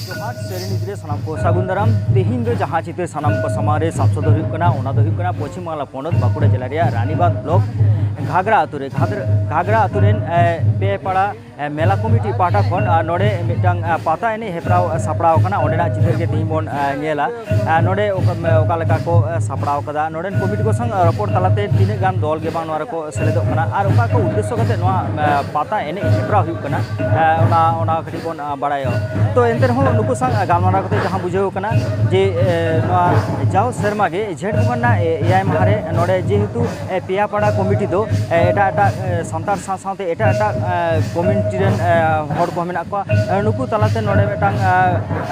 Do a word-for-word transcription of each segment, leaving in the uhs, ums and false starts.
ᱡᱚᱦᱟᱨ, ᱥᱮᱨᱮᱧ ᱜᱤᱫᱽᱨᱟᱹ ᱥᱟᱱᱟᱢ ᱠᱚ ᱥᱟᱹᱜᱩᱱ ᱫᱟᱨᱟᱢ᱾ ᱛᱮᱦᱮᱧ ᱫᱚ ᱡᱟᱦᱟᱸ ᱪᱤᱛᱟᱹᱨ ᱥᱟᱱᱟᱢ ᱠᱚ ᱥᱟᱢᱟᱝ ᱨᱮ ᱥᱟᱵ ᱥᱚᱫᱚᱨ ᱦᱩᱭᱩᱜ ᱠᱟᱱᱟ, ᱚᱱᱟ ᱫᱚ ᱦᱩᱭᱩᱜ ᱠᱟᱱᱟ ᱯᱚᱪᱷᱤᱢ ᱵᱟᱝᱞᱟ ᱯᱚᱱᱚᱛ ᱵᱟᱸᱠᱩᱲᱟ ᱡᱮᱞᱟ ᱨᱮᱭᱟᱜ ᱨᱟᱱᱤᱵᱟᱸᱫᱷ ᱵᱞᱚᱠ ᱜᱷᱟᱜᱽᱨᱟ ᱟᱹᱛᱩ ᱨᱮ, ᱜᱷᱟᱜᱽᱨᱟ, ᱜᱷᱟᱜᱽᱨᱟ ᱟᱹᱛᱩ ᱨᱮᱱ, ᱮ, ᱯᱮ ᱯᱟᱲᱟ, ᱮ, ᱢᱮᱞᱟ ᱠᱚᱢᱤᱴᱤ ᱯᱟᱦᱴᱟ ᱠᱷᱚᱱ, ᱟᱨ ᱱᱚᱰᱮ ᱢᱤᱫᱴᱟᱝ, ᱮ, ᱯᱟᱛᱟ ᱮᱱᱮᱡ ᱦᱮᱯᱨᱟᱣ, ᱮ, ᱥᱟᱯᱲᱟᱣ ᱟᱠᱟᱱᱟ᱾ ᱚᱸᱰᱮᱱᱟᱜ ᱪᱤᱛᱟᱹᱨ ᱜᱮ ᱛᱮᱦᱮᱧ ᱵᱚᱱ, ᱮ, ᱧᱮᱞᱟ᱾ ᱮ, ᱱᱚᱰᱮ ᱚᱠᱟ, ᱚᱠᱟ ᱞᱮᱠᱟ ᱠᱚ, ᱮ, ᱥᱟᱯᱲᱟᱣ ᱠᱟᱫᱟ, ᱱᱚᱰᱮᱱ ᱠᱚᱢᱤᱴᱤ ᱠᱚ ᱥᱟᱶ, ᱮ, ᱨᱚᱯᱚᱲ ᱛᱟᱞᱟᱛᱮ ᱛᱤᱱᱟᱹᱜ ᱜᱟᱱ ᱫᱚᱞ ᱜᱮ ᱵᱟᱝ ᱱᱚᱣᱟ ᱨᱮᱠᱚ ᱥᱮᱞᱮᱫᱚᱜ ᱠᱟᱱᱟ ᱟᱨ ᱚᱠᱟ ᱠᱚ ᱩᱫᱽᱫᱮᱥᱥᱚ ᱠᱟᱛᱮ ᱱᱚᱣᱟ, ᱮ, ᱯᱟᱛᱟ ᱮᱱᱮᱡ ᱦᱮᱯᱨᱟᱣ ᱦᱩᱭᱩᱜ ᱠᱟᱱᱟ, ᱮ, ᱚᱱᱟ, ᱚᱱᱟ ᱠᱟᱹᱴᱤᱡ ᱵᱚᱱ, ᱮ, ᱵᱟᱲᱟᱭᱟ᱾ ᱛᱚ ᱮᱱᱛᱮ ᱨᱮᱦᱚᱸ ᱱᱩᱠᱩ ᱥᱟᱶ, ᱮ, ᱜᱟᱞᱢᱟᱨᱟᱣ ᱠᱟᱛᱮ ᱡᱟᱦᱟᱸ ᱵᱩᱡᱷᱟᱹᱣ ᱠᱟᱱᱟ ᱡᱮ, ᱮ, ᱱᱚᱣᱟ ᱡᱟᱣ ᱥᱮᱨᱢᱟ ᱜᱮ ᱡᱷᱮᱸᱴ ᱵᱚᱸᱜᱟ ᱨᱮᱱᱟᱜ, ᱮ, ᱮᱭᱟᱭ ᱢᱟᱦᱟ ᱨᱮ ᱱᱚᱰᱮ ᱡᱮᱦᱮᱛᱩ, ᱮ, ᱯᱮᱭᱟ ᱯᱟᱲᱟ ᱠᱚᱢᱤᱴᱤ ᱫᱚ, ᱮ, ᱮᱴᱟᱜ ᱮᱴᱟᱜ, ᱮ, ᱥᱟᱱᱛᱟᱲ ᱥᱟᱶ ᱥᱟᱶᱛᱮ ᱮᱴᱟᱜ ᱮᱴᱟᱜ, ᱮ, ᱠᱚᱢᱤᱴᱤ ᱨᱮᱱ, ᱮ, ᱦᱚᱲ ᱠᱚ ᱢᱮᱱᱟᱜ ᱠᱚᱣᱟ᱾ ᱮ, ᱱᱩᱠᱩ ᱛᱟᱞᱟᱛᱮ ᱱᱚᱰᱮ ᱢᱤᱫᱴᱟᱝ, ᱮ,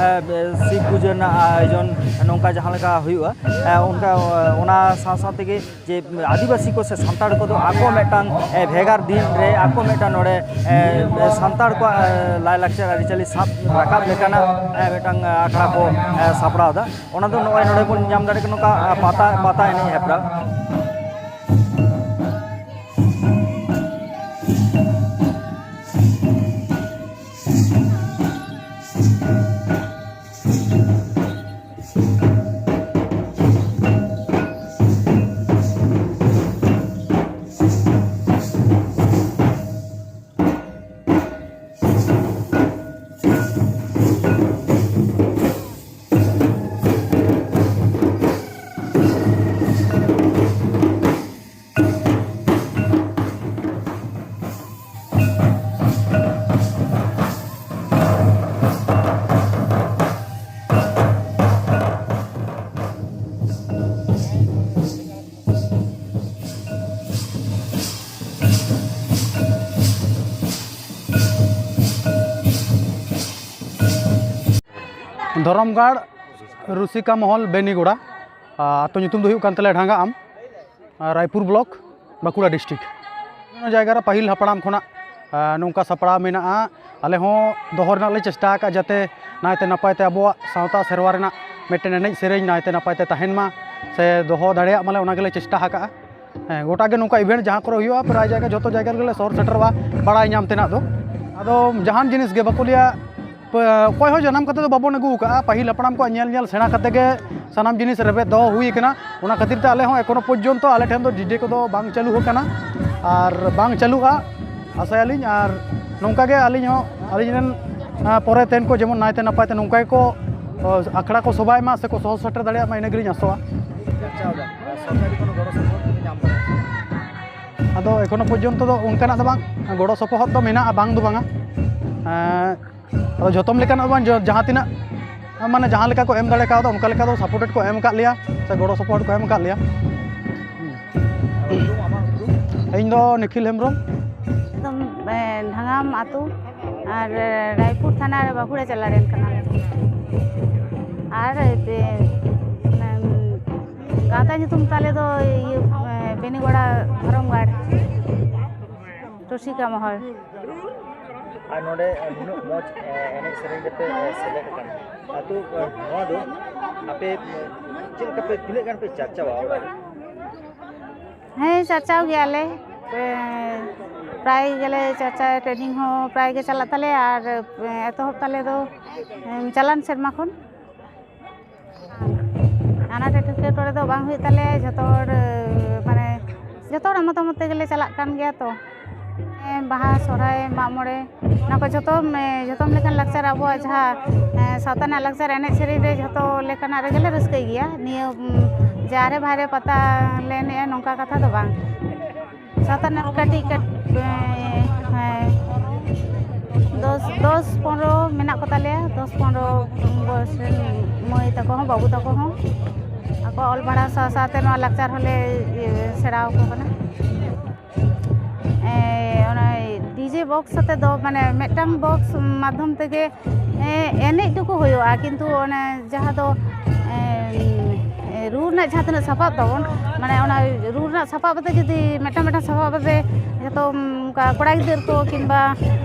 ᱮ, ᱥᱤᱵ ᱯᱩᱡᱟᱹ ᱨᱮᱱᱟᱜ ᱟᱭᱳᱡᱚᱱ ᱱᱚᱝᱠᱟ ᱡᱟᱦᱟᱸ ᱞᱮᱠᱟ ᱦᱩᱭᱩᱜᱼᱟ, ᱮ, ᱚᱱᱠᱟ, ᱮ, ᱚᱱᱟ ᱥᱟᱶ ᱥᱟᱶ ᱛᱮᱜᱮ ᱡᱮ ᱟᱹᱫᱤᱵᱟᱹᱥᱤ ᱠᱚ ᱥᱮ ᱥᱟᱱᱛᱟᱲ ᱠᱚᱫᱚ ᱟᱠᱚ ᱢᱤᱫᱴᱟᱝ, ᱮ, ᱵᱷᱮᱜᱟᱨ ᱫᱤᱱ ᱨᱮ ᱟᱠᱚ ᱢᱤᱫᱴᱟᱝ ᱱᱚᱰᱮ, ᱮ, ᱥᱟᱱᱛᱟᱲ ᱠᱚᱣᱟᱜ, ᱮ, ᱞᱟᱭᱼᱞᱟᱠᱪᱟᱨ ᱟᱹᱨᱤᱪᱟᱹᱞᱤ ᱥᱟᱵ ᱨᱟᱠᱟᱵ ᱞᱮᱠᱟᱱᱟᱜ, ᱮ, ᱢᱤᱫᱴᱟᱝ, ᱮ, ᱟᱠᱷᱲᱟ ᱠᱚ, ᱮ, ᱥᱟᱯᱲᱟᱣ ᱮᱫᱟ᱾ ᱚᱱᱟ ᱫᱚ ᱱᱚᱜᱼᱚᱭ ᱱᱚᱰᱮ ᱵᱚᱱ ᱧᱟᱢ ᱫᱟᱲᱮᱭᱟᱜ ᱠᱟᱱᱟ, ᱱᱚᱝᱠᱟ, ᱮ, ᱯᱟᱛᱟ, ᱯᱟᱛᱟ ᱮᱱᱮᱡ ᱦᱮᱯᱨᱟᱣ᱾ ᱫᱷᱚᱨᱚᱢᱜᱟᱲ ᱨᱩᱥᱤᱠᱟ ᱢᱚᱦᱚᱞ ᱵᱮᱱᱤᱜᱚᱲᱟ, ᱟᱛᱳ ᱧᱩᱛᱩᱢ ᱫᱚ ᱦᱩᱭᱩᱜ ᱠᱟᱱ ᱛᱟᱞᱮᱭᱟ ᱰᱷᱟᱸᱜᱟ ᱟᱢ, ᱨᱟᱭᱯᱩᱨ ᱵᱞᱚᱠ, ᱵᱟᱸᱠᱩᱲᱟ ᱰᱤᱥᱴᱨᱤᱠᱴ᱾ ᱱᱚᱣᱟ ᱡᱟᱭᱜᱟ ᱨᱮ ᱯᱟᱹᱦᱤᱞ ᱦᱟᱯᱲᱟᱢ ᱠᱷᱚᱱᱟᱜ ᱱᱚᱝᱠᱟ ᱥᱟᱯᱲᱟᱣ ᱢᱮᱱᱟᱜᱼᱟ᱾ ᱟᱞᱮ ᱦᱚᱸ ᱫᱚᱦᱚ ᱨᱮᱱᱟᱜ ᱞᱮ ᱪᱮᱥᱴᱟ ᱟᱠᱟᱫᱼᱟ, ᱡᱟᱛᱮ ᱱᱟᱭᱛᱮ ᱱᱟᱯᱟᱭ ᱛᱮ ᱟᱵᱚᱣᱟᱜ ᱥᱟᱶᱛᱟ ᱥᱮᱨᱣᱟ ᱨᱮᱱᱟᱜ ᱢᱤᱫᱴᱮᱱ ᱮᱱᱮᱡ ᱥᱮᱨᱮᱧ ᱱᱟᱭᱛᱮ ᱱᱟᱯᱟᱭ ᱛᱮ ᱛᱟᱦᱮᱱ ᱢᱟ ᱥᱮ ᱫᱚᱦᱚ ᱫᱟᱲᱮᱭᱟᱜ ᱢᱟᱞᱮ, ᱚᱱᱟ ᱜᱮᱞᱮ ᱪᱮᱥᱴᱟ ᱟᱠᱟᱫᱼᱟ᱾ ᱦᱮᱸ, ᱜᱚᱴᱟ ᱜᱮ ᱱᱚᱝᱠᱟ ᱤᱵᱷᱮᱱᱴ ᱡᱟᱦᱟᱸ ᱠᱚᱨᱮ ᱦᱩᱭᱩᱜᱼᱟ, ᱯᱨᱟᱭ ᱡᱟᱭᱜᱟ, ᱡᱷᱚᱛᱚ ᱡᱟᱭᱜᱟ ᱨᱮᱜᱮ ᱞᱮ ᱥᱚᱦᱚᱨ ᱥᱮᱴᱮᱨᱚᱜᱼᱟ ᱵᱟᱲᱟᱭ ᱧᱟᱢ ᱛᱮᱱᱟᱜ ᱫᱚ᱾ ᱟᱫᱚ ᱡᱟᱦᱟᱱ ᱡᱤᱱᱤᱥ ᱜᱮ ᱵᱟᱠᱚ ᱞᱟᱹᱭᱟ, ᱯ-, ᱚᱠᱚᱭ ᱦᱚᱸ ᱡᱟᱱᱟᱢ ᱠᱟᱛᱮ ᱫᱚ ᱵᱟᱵᱚᱱ ᱟᱹᱜᱩ ᱟᱠᱟᱫᱼᱟ᱾ ᱯᱟᱹᱦᱤᱞ ᱦᱟᱯᱲᱟᱢ ᱠᱚᱣᱟᱜ ᱧᱮᱞ ᱧᱮᱞ ᱥᱮᱬᱟ ᱠᱟᱛᱮ ᱜᱮ ᱥᱟᱱᱟᱢ ᱡᱤᱱᱤᱥ ᱨᱮᱵᱮᱫ ᱫᱚᱦᱚ ᱦᱩᱭ ᱟᱠᱟᱱᱟ᱾ ᱚᱱᱟ ᱠᱷᱟᱹᱛᱤᱨ ᱛᱮ ᱟᱞᱮ ᱦᱚᱸ ᱮᱠᱷᱚᱱᱳ ᱯᱚᱨᱡᱚᱱᱛᱚ ᱟᱞᱮ ᱴᱷᱮᱱ ᱫᱚ ᱰᱤᱡᱮ ᱠᱚᱫᱚ ᱵᱟᱝ ᱪᱟᱹᱞᱩ ᱟᱠᱟᱱᱟ ᱟᱨ ᱵᱟᱝ ᱪᱟᱹᱞᱩᱜᱼᱟ, ᱟᱥᱟᱭᱟᱞᱤᱧ᱾ ᱟᱨ ᱱᱚᱝᱠᱟ ᱜᱮ ᱟᱹᱞᱤᱧ ᱦᱚᱸ, ᱟᱹᱞᱤᱧ ᱨᱮᱱ, ᱟᱸ, ᱯᱚᱨᱮ ᱛᱮᱱ ᱠᱚ ᱡᱮᱢᱚᱱ ᱱᱟᱭᱛᱮ ᱱᱟᱯᱟᱭ ᱛᱮ ᱱᱚᱝᱠᱟ ᱜᱮᱠᱚ, ᱚ, ᱟᱠᱷᱲᱟ ᱠᱚ ᱥᱚᱵᱷᱟᱭ ᱢᱟ ᱥᱮᱠᱚ ᱥᱚᱦᱚᱨ ᱥᱮᱴᱮᱨ ᱫᱟᱲᱮᱭᱟᱜ ᱢᱟ, ᱤᱱᱟᱹ ᱜᱮᱞᱤᱧ ᱟᱥᱚᱜᱼᱟ᱾ ᱪᱟᱨᱪᱟᱣ ᱫᱟ, ᱟᱨ ᱥᱚᱨᱠᱟᱨᱤ ᱠᱳᱱᱳ ᱜᱚᱲᱚ ᱥᱚᱯᱚᱦᱚᱫ ᱯᱮ ᱧᱟᱢ ᱫᱟᱲᱮᱭᱟᱜᱼᱟ? ᱟᱫᱚ ᱮᱠᱷᱚᱱᱳ ᱯᱚᱨᱡᱚᱱᱛᱚ ᱫᱚ ᱚᱱᱠᱟᱱᱟᱜ ᱫᱚ ᱵᱟᱝ, ᱜᱚᱲᱚ ᱥᱚᱯᱚᱦᱚᱫ ᱫᱚ ᱢᱮᱱᱟᱜᱼᱟ, ᱵᱟᱝ ᱫᱚ ᱵᱟᱝᱟ᱾ ᱮᱸ, ᱟᱫᱚ ᱡᱷᱚᱛᱚᱢ ᱞᱮᱠᱟᱱᱟᱜ ᱵᱟᱝ, ᱡᱚ-, ᱡᱟᱦᱟᱸ ᱛᱤᱱᱟᱹᱜ, ᱢᱟᱱᱮ, ᱡᱟᱦᱟᱸ ᱞᱮᱠᱟ ᱠᱚ ᱮᱢ ᱫᱟᱲᱮ ᱠᱟᱣᱫᱟ, ᱚᱱᱠᱟ ᱞᱮᱠᱟ ᱫᱚ ᱥᱟᱯᱳᱨᱴᱮᱰ ᱠᱚ ᱮᱢ ᱟᱠᱟᱫ ᱞᱮᱭᱟ ᱥᱮ ᱜᱚᱲᱚ ᱥᱚᱯᱚᱦᱚᱫ ᱠᱚ ᱮᱢ ᱟᱠᱟᱫ ᱞᱮᱭᱟ᱾ ᱤᱧ ᱫᱚ ᱱᱤᱠᱷᱤᱞ ᱦᱮᱢᱵᱨᱚᱢ᱾ ᱮᱠᱫᱚᱢ, ᱮ, ᱰᱷᱟᱝᱜᱟᱢ ᱟᱹᱛᱩ ᱟᱨ, ᱮ, ᱨᱟᱭᱯᱩᱨ ᱛᱷᱟᱱᱟ ᱨᱮ ᱵᱟᱸᱠᱩᱲᱟ ᱡᱮᱞᱟ ᱨᱮᱱ ᱠᱟᱱᱟᱞᱮ᱾ ᱟᱨ, ᱮ, ᱢᱟᱱᱮ, ᱜᱟᱶᱛᱟ ᱧᱩᱛᱩᱢ ᱛᱟᱞᱮ ᱫᱚ ᱤᱭᱟᱹ, ᱮ, ᱵᱮᱱᱤᱜᱚᱲᱟ ᱫᱷᱚᱨᱚᱢᱜᱟᱲ᱾ ᱨᱩᱥᱤᱠᱟ ᱢᱚᱦᱚᱞ᱾ ᱟᱨ ᱱᱚᱰᱮ ᱱᱩᱱᱟᱹᱜ ᱢᱚᱡᱽ, ᱮ, ᱮᱱᱮᱡ ᱥᱮᱨᱮᱧ ᱨᱮᱯᱮ, ᱮ, ᱥᱮᱞᱮᱫ ᱟᱠᱟᱱᱟ᱾ ᱟᱫᱚ, ᱮ, ᱱᱚᱣᱟ ᱫᱚ ᱟᱯᱮ, ᱮ, ᱪᱮᱫ ᱞᱮᱠᱟ ᱯᱮ, ᱛᱤᱱᱟᱹᱜ ᱜᱟᱱ ᱯᱮ ᱪᱟᱨᱪᱟᱣᱟ ᱚᱲᱟᱜ ᱨᱮ? ᱦᱮᱸ, ᱪᱟᱨᱪᱟᱣ ᱜᱮᱭᱟᱞᱮ᱾ ᱮ, ᱯᱨᱟᱭ ᱜᱮᱞᱮ ᱪᱟᱨᱪᱟᱣ, ᱴᱨᱮᱱᱤᱝ ᱦᱚᱸ ᱯᱨᱟᱭ ᱜᱮ ᱪᱟᱞᱟᱜ ᱛᱟᱞᱮᱭᱟ᱾ ᱟᱨ, ᱮ, ᱮᱛᱚᱦᱚᱵ ᱛᱟᱞᱮ ᱫᱚ, ᱮ, ᱪᱟᱞᱟᱱ ᱥᱮᱨᱢᱟ ᱠᱷᱚᱱ᱾ ᱟᱱᱟᱴ ᱮᱴᱠᱮᱴᱚᱬᱮ ᱫᱚ ᱵᱟᱝ ᱦᱩᱭᱩᱜ ᱛᱟᱞᱮᱭᱟ, ᱡᱷᱚᱛᱚ ᱦᱚᱲ, ᱢᱟᱱᱮ, ᱡᱷᱚᱛᱚ ᱦᱚᱲᱟᱜ ᱢᱚᱛᱟᱢᱚᱛ ᱛᱮᱜᱮᱞᱮ ᱪᱟᱞᱟᱜ ᱠᱟᱱ ᱜᱮᱭᱟ ᱛᱚ᱾ ᱵᱟᱦᱟ, ᱥᱚᱦᱨᱟᱭ, ᱢᱟᱜ ᱢᱚᱬᱮ, ᱚᱱᱟ ᱠᱚ ᱡᱷᱚᱛᱚ, ᱡᱷᱚᱛᱚᱢ ᱞᱮᱠᱟᱱ ᱞᱟᱠᱪᱟᱨ, ᱟᱵᱚᱣᱟᱜ ᱡᱟᱦᱟᱸ, ᱥᱟᱶᱛᱟ ᱨᱮᱱᱟᱜ ᱞᱟᱠᱪᱟᱨ ᱮᱱᱮᱡ ᱥᱮᱨᱮᱧ ᱨᱮ ᱡᱷᱚᱛᱚ ᱞᱮᱠᱟᱱᱟᱜ ᱨᱮᱜᱮᱞᱮ ᱨᱟᱹᱥᱠᱟᱹᱭ ᱜᱮᱭᱟ᱾ ᱱᱤᱭᱟᱹ, ᱡᱮ ᱟᱨᱮ ᱵᱟᱦᱨᱮ ᱯᱟᱛᱟ ᱞᱮ ᱮᱱᱮᱡᱼᱟ, ᱱᱚᱝᱠᱟ ᱠᱟᱛᱷᱟ ᱫᱚ ᱵᱟᱝ᱾ ᱥᱟᱶᱛᱟ ᱨᱮᱱᱟᱜ ᱠᱟᱹᱴᱤᱡ ᱠᱟᱹᱴ-, ᱦᱮᱸ, ᱫᱚᱥ, ᱫᱚᱥ ᱯᱚᱱᱨᱚ ᱢᱮᱱᱟᱜ ᱠᱚ ᱛᱟᱞᱮᱭᱟ, ᱫᱚᱥ ᱯᱚᱱᱨᱚ ᱵᱚᱭᱚᱥ ᱨᱮᱱ ᱢᱟᱹᱭ ᱛᱟᱠᱚ ᱦᱚᱸ, ᱵᱟᱹᱵᱩ ᱛᱟᱠᱚ ᱦᱚᱸ᱾ ᱟᱠᱚᱣᱟᱜ ᱚᱞ ᱯᱟᱲᱦᱟᱣ ᱥᱟᱶ ᱥᱟᱶᱛᱮ ᱱᱚᱣᱟ ᱞᱟᱠᱪᱟᱨ ᱦᱚᱸᱞᱮ, ᱤᱭᱟᱹ, ᱥᱮᱬᱟ ᱟᱠᱚ ᱠᱟᱱᱟ᱾ ᱮ, ᱚᱱᱟ ᱰᱤᱡᱮ ᱵᱚᱠᱥ ᱟᱛᱮ ᱫᱚ, ᱢᱟᱱᱮ, ᱢᱤᱫᱴᱟᱝ ᱵᱚᱠᱥ ᱢᱟᱫᱽᱫᱷᱚᱢ ᱛᱮᱜᱮ ᱦᱮᱸ, ᱮᱱᱮᱡ ᱴᱩᱠᱩ ᱦᱩᱭᱩᱜᱼᱟ, ᱠᱤᱱᱛᱩ ᱚᱱᱮ ᱡᱟᱦᱟᱸ ᱫᱚ, ᱮᱸ, ᱨᱩ ᱨᱮᱱᱟᱜ ᱡᱟᱦᱟᱸ ᱛᱤᱱᱟᱹᱜ ᱥᱟᱯᱟᱵ ᱛᱟᱵᱚᱱ, ᱢᱟᱱᱮ ᱚᱱᱟ ᱨᱩ ᱨᱮᱱᱟᱜ ᱥᱟᱯᱟᱵ ᱟᱛᱮ ᱡᱩᱫᱤ ᱢᱤᱫᱴᱟᱝ ᱢᱤᱫᱴᱟᱝ ᱥᱟᱯᱟᱵ ᱟᱛᱮ ᱡᱚᱛᱚ ᱚᱱᱠᱟ ᱠᱚᱲᱟ ᱜᱤᱫᱟᱹᱨ ᱠᱚ ᱠᱤᱝᱵᱟ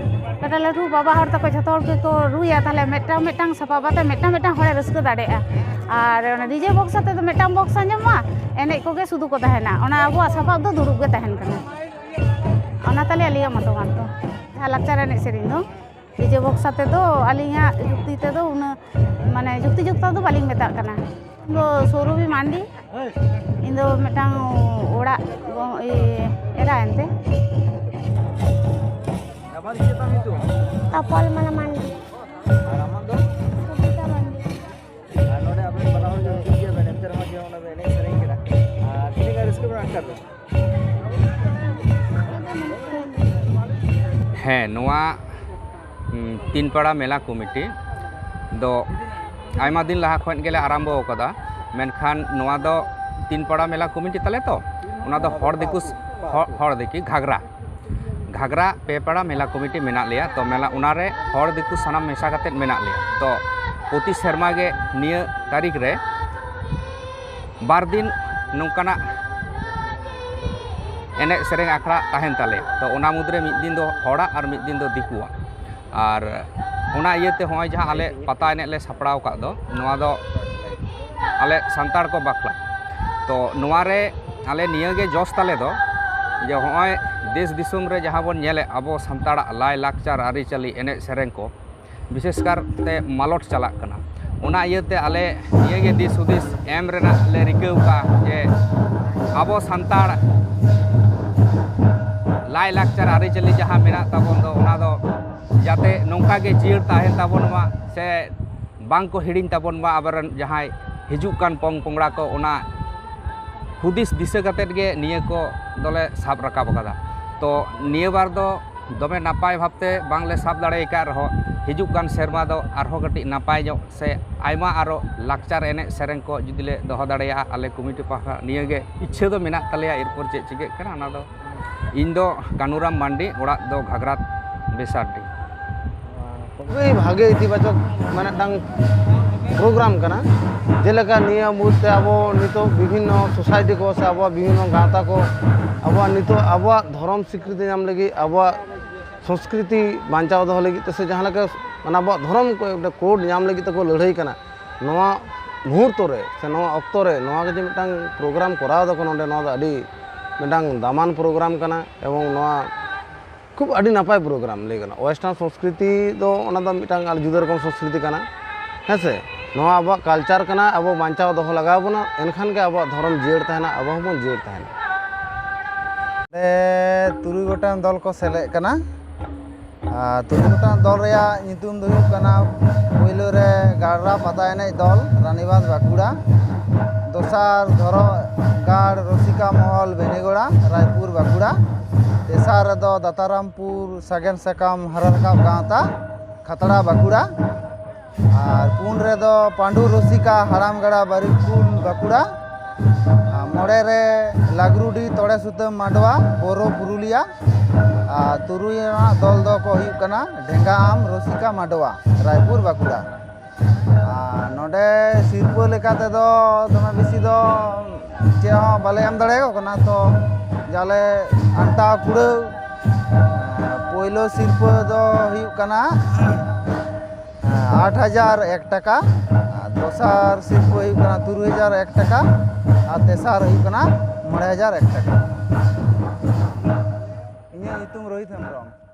ᱞᱟᱹᱴᱩ ᱞᱟᱹᱴᱩ ᱵᱟᱵᱟ ᱦᱚᱲ ᱛᱟᱠᱚ ᱡᱷᱚᱛᱚ ᱦᱚᱲ ᱜᱮᱠᱚ ᱨᱩᱭᱟ, ᱛᱟᱦᱚᱞᱮ ᱢᱤᱫᱴᱟᱝ ᱢᱤᱫᱴᱟᱝ ᱥᱟᱯᱟᱵ ᱟᱛᱮ ᱢᱤᱫᱴᱟᱝ ᱢᱤᱫᱴᱟᱝ ᱦᱚᱲᱮ ᱨᱟᱹᱥᱠᱟᱹ ᱫᱟᱲᱮᱭᱟᱜᱼᱟ᱾ ᱟᱨ ᱚᱱᱟ ᱰᱤᱡᱮ ᱵᱚᱠᱥ ᱟᱛᱮ ᱫᱚ ᱢᱤᱫᱴᱟᱝ ᱵᱚᱠᱥ ᱟᱸᱡᱚᱢᱚᱜᱼᱟ, ᱮᱱᱮᱡ ᱠᱚᱜᱮ ᱥᱩᱫᱷᱩ ᱠᱚ ᱛᱟᱦᱮᱱᱟ, ᱚᱱᱟ ᱟᱵᱚᱣᱟᱜ ᱥᱟᱯᱟᱵ ᱫᱚ ᱫᱩᱲᱩᱵ ᱜᱮ ᱛᱟᱦᱮᱱ ᱠᱟᱱᱟ᱾ ᱚᱱᱟ ᱛᱟᱞᱮ ᱟᱞᱮᱭᱟᱜ ᱢᱚᱛᱟᱢᱚᱛ ᱫᱚ, ᱡᱟᱦᱟᱸ ᱞᱟᱠᱪᱟᱨ ᱮᱱᱮᱡ ᱥᱮᱨᱮᱧ ᱫᱚ᱾ ᱰᱤᱡᱮ ᱵᱚᱠᱥ ᱟᱛᱮ ᱫᱚ ᱟᱹᱞᱤᱧᱟᱜ ᱡᱩᱠᱛᱤ ᱛᱮᱫᱚ ᱩᱱᱟᱹᱜ, ᱢᱟᱱᱮ, ᱡᱩᱠᱛᱤ ᱡᱩᱠᱛᱟ ᱫᱚ ᱵᱟᱹᱞᱤᱧ ᱢᱮᱛᱟᱜ ᱠᱟᱱᱟ᱾ ᱤᱧ ᱫᱚ ᱥᱳᱨᱚᱵᱷᱤ ᱢᱟᱱᱰᱤ, ᱤᱧ ᱫᱚ ᱢᱤᱫᱴᱟᱝ ᱚᱲᱟᱜ ᱜᱚ-, ᱤᱭᱟᱹ, ᱮᱨᱟ ᱮᱱᱛᱮ᱾ ᱟᱢᱟᱜ ᱪᱮᱫ ᱛᱟᱢ ᱧᱩᱛᱩᱢ? ᱛᱟᱯᱚᱞ ᱢᱟᱞᱟ ᱢᱟᱱᱰᱤ᱾ ᱟᱨ ᱟᱢᱟᱜ ᱫᱚ? ᱥᱩᱵᱤᱛᱟ ᱢᱟᱱᱰᱤ᱾ ᱟᱨ ᱱᱚᱰᱮ ᱟᱵᱮᱱ ᱵᱟᱱᱟ ᱦᱚᱲ ᱜᱮ ᱦᱤᱡᱩᱜ ᱜᱮᱭᱟ ᱵᱮᱱ, ᱮᱱᱛᱮ ᱨᱮᱦᱚᱸ ᱡᱮ ᱚᱸᱰᱮ ᱵᱮᱱ ᱮᱱᱮᱡ ᱥᱮᱨᱮᱧ ᱠᱮᱫᱟ, ᱟᱨ ᱛᱤᱱᱟᱹᱜ ᱜᱟᱱ ᱨᱟᱹᱥᱠᱟᱹ ᱵᱮᱱ ᱟᱴᱠᱟᱨ ᱫᱟ? ᱦᱮᱸ, ᱱᱚᱣᱟ, ᱩᱢ, ᱛᱤᱱᱯᱟᱲᱟ ᱢᱮᱞᱟ ᱠᱚᱢᱤᱴᱤ ᱫᱚ ᱟᱭᱢᱟ ᱫᱤᱱ ᱞᱟᱦᱟ ᱠᱷᱚᱱ ᱜᱮᱞᱮ ᱟᱨᱟᱢᱵᱚ ᱟᱠᱟᱫᱟ, ᱢᱮᱱᱠᱷᱟᱱ ᱱᱚᱣᱟ ᱫᱚ ᱛᱤᱱᱯᱟᱲᱟ ᱢᱮᱞᱟ ᱠᱚᱢᱤᱴᱤ ᱛᱟᱞᱮ ᱛᱚ, ᱚᱱᱟ ᱫᱚ ᱦᱚᱲ ᱫᱤᱠᱩ ᱥ-, ᱦᱚ-, ᱦᱚᱲ ᱫᱤᱠᱤ ᱜᱷᱟᱜᱽᱨᱟ, ᱜᱷᱟᱜᱽᱨᱟ ᱯᱮ ᱯᱟᱲᱟ ᱢᱮᱞᱟ ᱠᱚᱢᱤᱴᱤ ᱢᱮᱱᱟᱜ ᱞᱮᱭᱟ᱾ ᱛᱚ ᱢᱮᱞᱟ, ᱚᱱᱟᱨᱮ ᱦᱚᱲ ᱫᱤᱠᱩ ᱥᱟᱱᱟᱢ ᱢᱮᱥᱟ ᱠᱟᱛᱮᱫ ᱢᱮᱱᱟᱜ ᱞᱮᱭᱟ᱾ ᱛᱚ ᱯᱨᱚᱛᱤ ᱥᱮᱨᱢᱟ ᱜᱮ ᱱᱤᱭᱟᱹ ᱛᱟᱹᱨᱤᱠᱷ ᱨᱮ ᱵᱟᱨ ᱫᱤᱱ ᱱᱚᱝᱠᱟᱱᱟᱜ ᱮᱱᱮᱡ ᱥᱮᱨᱮᱧ ᱟᱠᱷᱲᱟ ᱛᱟᱦᱮᱱ ᱛᱟᱞᱮᱭᱟ᱾ ᱛᱚ ᱚᱱᱟ ᱢᱩᱫᱽᱨᱮ ᱢᱤᱫ ᱫᱤᱱ ᱫᱚ ᱦᱚᱲᱟᱜ ᱟᱨ ᱢᱤᱫ ᱫᱤᱱ ᱫᱚ ᱫᱤᱠᱩᱣᱟᱜ᱾ ᱟᱨ ᱚᱱᱟ ᱤᱭᱟᱹᱛᱮ ᱦᱚᱸᱜᱼᱚᱭ ᱡᱟᱦᱟᱸ ᱟᱞᱮ ᱯᱟᱛᱟ ᱮᱱᱮᱡ ᱞᱮ ᱥᱟᱯᱲᱟᱣ ᱟᱠᱟᱫ ᱫᱚ, ᱱᱚᱣᱟ ᱫᱚ ᱟᱞᱮ ᱥᱟᱱᱛᱟᱲ ᱠᱚ ᱵᱟᱠᱷᱨᱟ᱾ ᱛᱚ ᱱᱚᱣᱟ ᱨᱮ ᱟᱞᱮ ᱱᱤᱭᱟᱹ ᱜᱮ ᱡᱚᱥ ᱛᱟᱞᱮ ᱫᱚ, ᱡᱮ ᱦᱚᱸᱜᱼᱚᱭ ᱫᱮᱥ ᱫᱤᱥᱚᱢ ᱨᱮ ᱡᱟᱦᱟᱸ ᱵᱚᱱ ᱧᱮᱞᱮᱫ, ᱟᱵᱚ ᱥᱟᱱᱛᱟᱲᱟᱜ ᱞᱟᱭ ᱞᱟᱠᱪᱟᱨ ᱟᱹᱨᱤᱪᱟᱹᱞᱤ ᱮᱱᱮᱡ ᱥᱮᱨᱮᱧ ᱠᱚ ᱵᱤᱥᱮᱥ ᱠᱟᱨᱛᱮ ᱢᱟᱞᱚᱴ ᱪᱟᱞᱟᱜ ᱠᱟᱱᱟ᱾ ᱚᱱᱟ ᱤᱭᱟᱹᱛᱮ ᱟᱞᱮ ᱱᱤᱭᱟᱹ ᱜᱮ ᱫᱤᱥ ᱦᱩᱫᱤᱥ ᱮᱢ ᱨᱮᱱᱟᱜ ᱞᱮ ᱨᱤᱠᱟᱹᱣ ᱠᱟᱜᱼᱟ ᱡᱮ ᱟᱵᱚ ᱥᱟᱱᱛᱟᱲ ᱞᱟᱭ ᱞᱟᱠᱪᱟᱨ ᱟᱹᱨᱤᱪᱟᱹᱞᱤ ᱡᱟᱦᱟᱸ ᱢᱮᱱᱟᱜ ᱛᱟᱵᱚᱱ ᱫᱚ, ᱚᱱᱟ ᱫᱚ ᱡᱟᱛᱮ ᱱᱚᱝᱠᱟ ᱜᱮ ᱡᱤᱭᱟᱹᱲ ᱛᱟᱦᱮᱱ ᱛᱟᱵᱚᱱ ᱢᱟ, ᱥᱮ ᱵᱟᱝ ᱠᱚ ᱦᱤᱲᱤᱧ ᱛᱟᱵᱚᱱ ᱢᱟ ᱟᱵᱚᱨᱮᱱ ᱡᱟᱦᱟᱸᱭ ᱦᱤᱡᱩᱜ ᱠᱟᱱ ᱯᱚᱝ ᱯᱚᱝᱲᱟ ᱠᱚ᱾ ᱚᱱᱟ ᱦᱩᱫᱤᱥ ᱫᱤᱥᱟᱹ ᱠᱟᱛᱮᱫ ᱜᱮ ᱱᱤᱭᱟᱹ ᱠᱚ ᱫᱚᱞᱮ ᱥᱟᱵ ᱨᱟᱠᱟᱵ ᱟᱠᱟᱫᱟ᱾ ᱛᱚ ᱱᱤᱭᱟᱹ ᱵᱟᱨ ᱫᱚ ᱫᱚᱢᱮ ᱱᱟᱯᱟᱭ ᱵᱷᱟᱵᱽᱛᱮ ᱵᱟᱝᱞᱮ ᱥᱟᱵ ᱫᱟᱲᱮ ᱟᱠᱟᱫ ᱨᱮᱦᱚᱸ, ᱦᱤᱡᱩᱜ ᱠᱟᱱ ᱥᱮᱨᱢᱟ ᱫᱚ ᱟᱨᱦᱚᱸ ᱠᱟᱹᱴᱤᱡ ᱱᱟᱯᱟᱭ ᱧᱚᱜ ᱥᱮ ᱟᱭᱢᱟ ᱟᱨᱚ ᱞᱟᱠᱪᱟᱨ ᱮᱱᱮᱡ ᱥᱮᱨᱮᱧ ᱠᱚ ᱡᱩᱫᱤ ᱞᱮ ᱫᱚᱦᱚ ᱫᱟᱲᱮᱭᱟᱜᱼᱟ, ᱟᱞᱮ ᱠᱚᱢᱤᱴᱤ ᱯᱟᱦᱴᱟ ᱱᱤᱭᱟᱹ ᱜᱮ ᱤᱪᱪᱷᱟᱹ ᱫᱚ ᱢᱮᱱᱟᱜ ᱛᱟᱞᱮᱭᱟ᱾ ᱮᱨᱯᱚᱨ ᱪᱮᱫ ᱪᱤᱠᱟᱹᱜ ᱠᱟᱱᱟ, ᱚᱱᱟ ᱫᱚ᱾ ᱤᱧ ᱫᱚ ᱠᱟᱱᱩᱨᱟᱢ ᱢᱟᱱᱰᱤ, ᱚᱲᱟᱜ ᱫᱚ ᱜᱷᱟᱜᱽᱨᱟᱴ ᱵᱮᱥᱟᱨᱰᱤ᱾ ᱠᱷᱩᱵᱤ ᱵᱷᱟᱜᱮ ᱤᱛᱤᱵᱟᱪᱚᱠ ᱢᱤᱫᱴᱟᱝ ᱯᱨᱳᱜᱨᱟᱢ ᱠᱟᱱᱟ᱾ ᱡᱮᱞᱮᱠᱟ ᱱᱤᱭᱟᱹ ᱢᱩᱦᱩᱨᱛᱮ ᱟᱵᱚ ᱱᱤᱛᱚᱜ ᱵᱤᱵᱷᱤᱱᱱᱚ ᱥᱳᱥᱟᱭᱴᱤ ᱠᱚ ᱥᱮ ᱟᱵᱚᱣᱟᱜ ᱵᱤᱵᱷᱤᱱᱱᱚ ᱜᱟᱶᱛᱟ ᱠᱚ ᱟᱵᱚᱣᱟᱜ ᱱᱤᱛᱚᱜ ᱟᱵᱚᱣᱟᱜ ᱫᱷᱚᱨᱚᱢ ᱥᱤᱠᱨᱤᱛᱤ ᱧᱟᱢ ᱞᱟᱹᱜᱤᱫ, ᱟᱵᱚᱣᱟᱜ ᱥᱚᱝᱥᱠᱨᱤᱛᱤ ᱵᱟᱧᱪᱟᱣ ᱫᱚᱦᱚ ᱞᱟᱹᱜᱤᱫ ᱛᱮ ᱥᱮ ᱡᱟᱦᱟᱸ ᱞᱮᱠᱟ ᱢᱟᱱᱮ ᱟᱵᱚᱣᱟᱜ ᱫᱷᱚᱨᱚᱢ ᱠᱚ ᱢᱤᱫᱴᱟᱝ ᱠᱳᱰ ᱧᱟᱢ ᱞᱟᱹᱜᱤᱫ ᱛᱮᱠᱚ ᱞᱟᱹᱲᱦᱟᱹᱭ ᱠᱟᱱᱟ, ᱱᱚᱣᱟ ᱢᱩᱦᱩᱨᱛᱚ ᱨᱮ ᱥᱮ ᱱᱚᱣᱟ ᱚᱠᱛᱚ ᱨᱮ ᱱᱚᱣᱟ ᱡᱮ ᱢᱤᱫᱴᱟᱝ ᱯᱨᱳᱜᱨᱟᱢ ᱠᱚᱨᱟᱣ ᱫᱟᱠᱚ ᱱᱚᱰᱮ, ᱱᱚᱣᱟ ᱫᱚ ᱟᱹᱰᱤ ᱢᱤᱫᱴᱟᱝ ᱫᱟᱢᱟᱱ ᱯᱨᱳᱜᱨᱟᱢ ᱠᱟᱱᱟ᱾ ᱮᱵᱚᱝ ᱱᱚᱣᱟ ᱠᱷᱩᱵ ᱟᱹᱰᱤ ᱱᱟᱯᱟᱭ ᱯᱨᱳᱜᱨᱟᱢ ᱞᱟᱹᱭ ᱜᱟᱱᱚᱜᱼᱟ᱾ ᱳᱭᱮᱥᱴᱟᱨᱱ ᱥᱚᱝᱥᱠᱨᱤᱛᱤ ᱫᱚ ᱚᱱᱟ ᱫᱚ ᱢᱤᱫᱴᱟᱝ ᱟᱨ ᱡᱩᱫᱟᱹ ᱨᱚᱠᱚᱢ ᱥᱚᱝᱥᱠᱨᱤᱛᱤ ᱠᱟᱱᱟ, ᱦᱮᱸ ᱥᱮ? ᱱᱚᱣᱟ ᱟᱵᱚᱣᱟᱜ ᱠᱟᱞᱪᱟᱨ ᱠᱟᱱᱟ, ᱟᱵᱚ ᱵᱟᱧᱪᱟᱣ ᱫᱚᱦᱚ ᱞᱟᱜᱟᱣ ᱵᱚᱱᱟ, ᱮᱱᱠᱷᱟᱱ ᱜᱮ ᱟᱵᱚᱣᱟᱜ ᱫᱷᱚᱨᱚᱢ ᱡᱤᱭᱟᱹᱲ ᱛᱟᱦᱮᱱᱟ, ᱟᱵᱚ ᱦᱚᱸᱵᱚᱱ ᱡᱤᱭᱟᱹᱲ ᱛᱟᱦᱮᱱᱟ᱾ ᱛᱮ ᱛᱩᱨᱩᱭ ᱜᱚᱴᱟᱝ ᱫᱚᱞ ᱠᱚ ᱥᱮᱞᱮᱫ ᱠᱟᱱᱟ᱾ ᱟᱨ ᱛᱩᱨᱩᱭ ᱜᱚᱴᱟᱝ ᱫᱚᱞ ᱨᱮᱭᱟᱜ ᱧᱩᱛᱩᱢ ᱫᱚ ᱦᱩᱭᱩᱜ ᱠᱟᱱᱟ, ᱯᱳᱭᱞᱳ ᱨᱮ ᱜᱟᱲᱨᱟ ᱯᱟᱛᱟ ᱮᱱᱮᱡ ᱫᱚᱞ, ᱨᱟᱱᱤᱵᱟᱸᱫᱷ, ᱵᱟᱸᱠᱩᱲᱟ᱾ ᱫᱚᱥᱟᱨ ᱫᱷᱚᱨᱚ ᱜᱟᱲ ᱨᱚᱥᱤᱠᱟ ᱢᱚᱦᱚᱞ, ᱵᱮᱱᱤᱜᱚᱲᱟ, ᱨᱟᱭᱯᱩᱨ, ᱵᱟᱸᱠᱩᱲᱟ᱾ ᱛᱮᱥᱟᱨ ᱨᱮᱫᱚ ᱫᱟᱛᱟᱨᱟᱢᱯᱩᱨ ᱥᱟᱜᱮᱱ ᱥᱟᱠᱟᱢ ᱦᱟᱨᱟ ᱨᱟᱠᱟᱵ ᱜᱟᱶᱛᱟ, ᱠᱷᱟᱛᱲᱟ, ᱵᱟᱸᱠᱩᱲᱟ᱾ ᱟᱨ ᱯᱩᱱ ᱨᱮᱫᱚ ᱯᱟᱺᱰᱩ ᱨᱚᱥᱤᱠᱟ ᱦᱟᱲᱟᱢ ᱜᱟᱲᱟ ᱵᱟᱨᱤᱠᱯᱩᱨ ᱵᱟᱸᱠᱩᱲᱟ᱾ ᱟᱨ ᱢᱚᱬᱮ ᱨᱮ ᱞᱟᱜᱽᱨᱩᱰᱤ ᱛᱚᱲᱮ ᱥᱩᱛᱟᱹᱢ ᱢᱟᱰᱣᱟ ᱵᱳᱨᱳ ᱯᱩᱨᱩᱞᱤᱭᱟ᱾ ᱟᱨ ᱛᱩᱨᱩᱭ ᱟᱱᱟᱜ ᱫᱚᱞ ᱫᱚᱠᱚ ᱦᱩᱭᱩᱜ ᱠᱟᱱᱟ ᱰᱷᱮᱸᱜᱟ ᱟᱢ ᱨᱚᱥᱤᱠᱟ ᱢᱟᱰᱣᱟ ᱨᱟᱭᱯᱩᱨ ᱵᱟᱸᱠᱩᱲᱟ᱾ ᱟᱨ ᱱᱚᱰᱮ ᱥᱤᱨᱯᱟᱹ ᱞᱮᱠᱟ ᱛᱮᱫᱚ ᱫᱚᱢᱮ ᱵᱮᱥᱤ ᱫᱚ ᱪᱮᱫ ᱦᱚᱸ ᱵᱟᱞᱮ ᱮᱢ ᱫᱟᱲᱮᱭᱟᱠᱚ ᱠᱟᱱᱟ᱾ ᱛᱚ ᱡᱟᱞᱮ ᱟᱱᱴᱟᱣ ᱠᱩᱲᱟᱹᱣ, ᱯᱳᱭᱞᱳ ᱥᱤᱨᱯᱟᱹ ᱫᱚ ᱦᱩᱭᱩᱜ ᱠᱟᱱᱟ ᱟᱴ ᱦᱟᱡᱟᱨ ᱮᱠ ᱴᱟᱠᱟ, ᱟᱨ ᱫᱚᱥᱟᱨ ᱥᱤᱨᱯᱟᱹ ᱦᱩᱭᱩᱜ ᱠᱟᱱᱟ ᱛᱩᱨᱩᱭ ᱦᱟᱡᱟᱨ ᱮᱠ ᱴᱟᱠᱟ, ᱟᱨ ᱛᱮᱥᱟᱨ ᱦᱩᱭᱩᱜ ᱠᱟᱱᱟ ᱢᱚᱬᱮ ᱦᱟᱡᱟᱨ ᱮᱠ ᱴᱟᱠᱟ᱾ ᱤᱧᱟᱹᱜ ᱧᱩᱛᱩᱢ ᱨᱳᱦᱤᱛ ᱦᱮᱢᱵᱨᱚᱢ᱾